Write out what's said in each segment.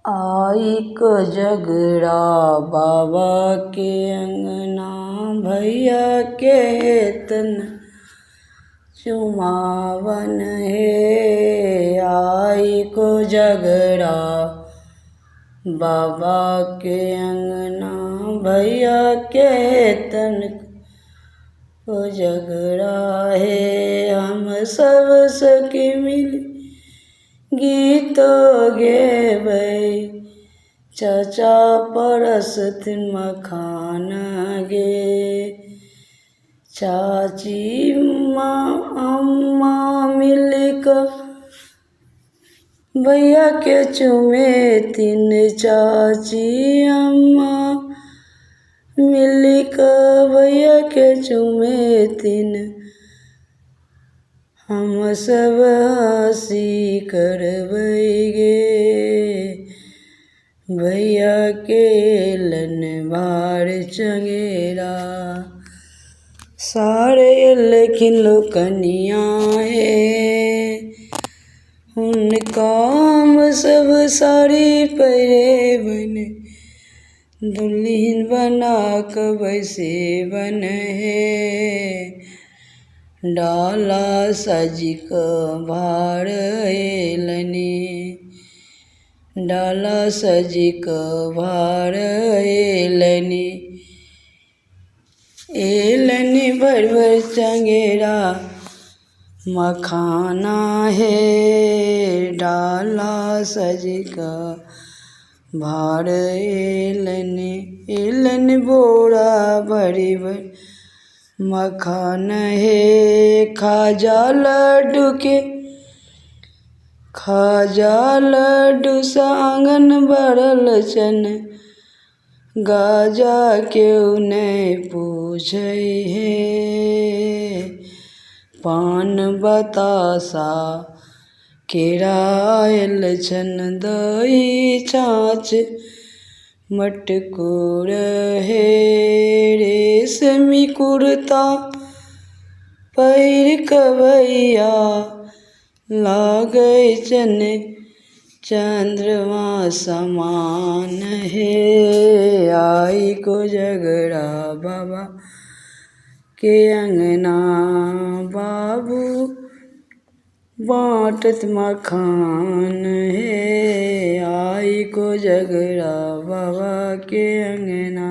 आइ कोजगरा बाबाके अङ्गना भैयाके हेतन चुमावन हे। आइ कोजगरा बाबाके अङ्गना भैयाके हेतन कोजगरा हे। हम सब सखी मिलि गीतो गेबै, चाचा परसथिन मखान गे। चाची माँ अम्मा मिलिकऽ भैयाके चुमेथिन, चाची अम्मा मिलिकऽ भैयाके चुमेथिन। हमसब हँसी करबै गे, भैयाके अयलनि भार चङ्गेरा। सार एलखिन लोकनिया हे, हुनका हमसब साड़ी पहिरेबनि, दुलहिन बना कऽ बैसेबनि हे। डाला साजि कऽ भार अयलनि, डाला साजि कऽ भार अयलनि। अयलनि भरि भरि चङ्गेरा मखाना हे, डाला साजि कऽ भार अयलनि। अयलनि बोरा भरि भरि मखान हे, खाजा लड्डूके खाजा लड्डूसँ आङ्गन भरल छनि, गाजा केओ नहि पूछै हे। पान बतासा केरा आयल छनि, दही छाँछ मटकूर हे। रेशमी कुर्ता पहिर कऽ भैया लागै छनि चन्द्रमा समान हे। आइ कोजगरा बाबा के अङ्गना बाबू बाँटत मखान हे। आइ कोजगरा बाबाके अङ्गना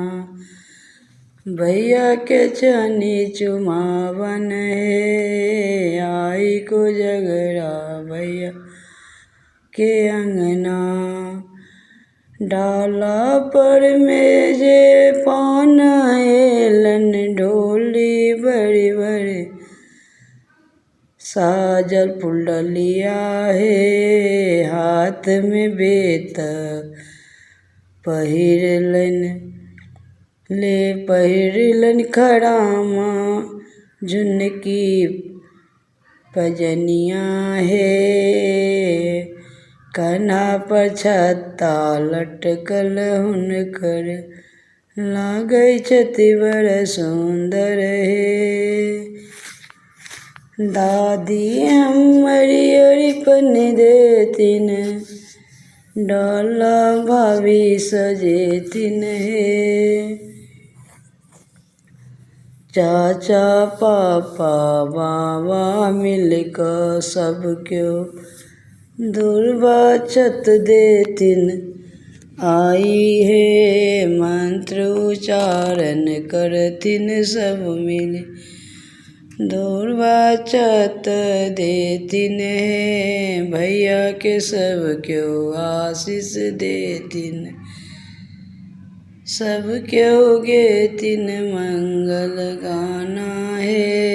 भैयाके छनि चुमावन हे। आइ कोजगरा भैया के अङ्गना डाला पर मे जे पान अयलनि, ढोली भरि भरि साजल फुलडलिया हे। हाथमे बेत पहिरलनि ले पहिरलनि खरामा झुनकी पैजनिया हे। कन्हा पर छत्ता लटकल हुनकर लागै छथि बड़ सुन्दर हे। दादी हमर अरिपन देथिन, डाला भाभी सजेथिन हे। चाचा पापा बाबा मिलिकऽ सब केओ दुर्वाक्षत देथिन आइ हे। मन्त्र उच्चारण करथिन सब मिलि दुर्वाक्षत देथिन हे। भैयाके सब केओ आशीष देथिन, सब केओ गेथिन मंगल गाना हे।